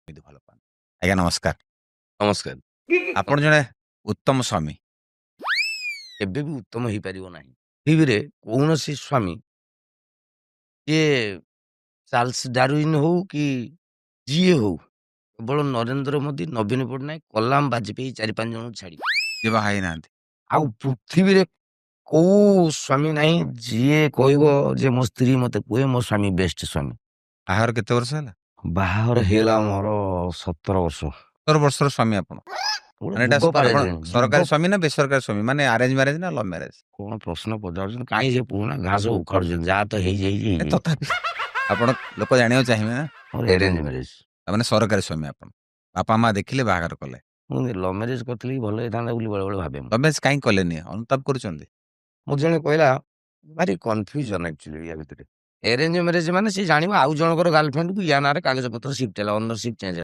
କେମିତି ଭଲ ପାଆନ୍ତି। ଆଜ୍ଞା ନମସ୍କାର। ନମସ୍କାର। ଆପଣ ଜଣେ ଉତ୍ତମ ସ୍ୱାମୀ। କେବେ ବି ଉତ୍ତମ ହେଇପାରିବ ନାହିଁ। ପୃଥିବୀରେ କୌଣସି ସ୍ୱାମୀ, ଯିଏ ଚାର୍ଲସ ଡାରଉଇନ ହଉ କି ଯିଏ ହଉ, କେବଳ ନରେନ୍ଦ୍ର ମୋଦି, ନବୀନ ପଟ୍ଟନାୟକ, କଲାମ, ବାଜପେୟୀ 4-5 ଜଣଙ୍କୁ ଛାଡ଼ି ଯିଏ ବାହା ହେଇନାହାନ୍ତି। ଆଉ ପୃଥିବୀରେ କୋଉ ସ୍ୱାମୀ ନାହିଁ ଯିଏ କହିବ ଯେ ମୋ ସ୍ତ୍ରୀ ମତେ କୁହେ ମୋ ସ୍ୱାମୀ ବେଷ୍ଟ ସ୍ୱାମୀ। ବାହାଘର କେତେ ବର୍ଷ ହେଲା? ବାହାଘର ହେଲା ମୋର 17 ବର୍ଷ। 17 ବର୍ଷର ସ୍ୱାମୀ ଆପଣ। ଗୋଟେ ମାନେ ଏଇଟା ଯୁଗ ପାର ଆପଣ ହେଇଗଲାଣି। ସରକାରୀ ଯୁଗ ସ୍ୱାମୀ ନା ବେସରକାରୀ ସ୍ୱାମୀ, ମାନେ ଆରେଞ୍ଜ ମ୍ୟାରେଜ ନା ଲଭ୍ ମ୍ୟାରେଜ? କଣ ପ୍ରଶ୍ନ ପଚାରୁଛନ୍ତି? କାହିଁ ସେ ପୁରୁଣା ଘାସ ଉଖାଡୁଛନ୍ତି? ଯାହା ତ ହେଇଯାଇଛି ହେଇଯାଇଛି। ତଥାପି ଆପଣ ଲୋକ ଜାଣିବାକୁ ଚାହିଁବେ ନା। ମୋର ଆରେଞ୍ଜ ମ୍ୟାରେଜ। ତାମାନେ ସରକାରୀ ସ୍ୱାମୀ ଆପଣ। ବାପା ମା ଦେଖିଲେ, ବାହାଘର କଲେ। ମୁଁ ଲଭ୍ ମ୍ୟାରେଜ କରିଥିଲି ଭଲ ହେଇଥାନ୍ତା ବୋଲି ବେଳେ ବେଳେ ଭାବେ ମୁଁ। ଲଭ୍ ମ୍ୟାରେଜ କାହିଁ କଲେନି? ଅନୁତାପ କରୁଛନ୍ତି? ମୁଁ ଜଣେ କହିଲା ଭାରି କନଫ୍ୟୁଜନ ଆକ୍ଚୁଆଲି ୟା ଭିତରେ। ଆରେଞ୍ଜ ମ୍ୟାରେଜ ମାନେ ସେ ଜାଣିବ ଆଉ ଜଣଙ୍କର ଗାର୍ଲଫ୍ରେଣ୍ଡକୁ ୟା ନାଁରେ କାଗଜପତ୍ର ସିଫ୍ଟ ହେଲା, ଓନରସିପ ଚେଞ୍ଜ।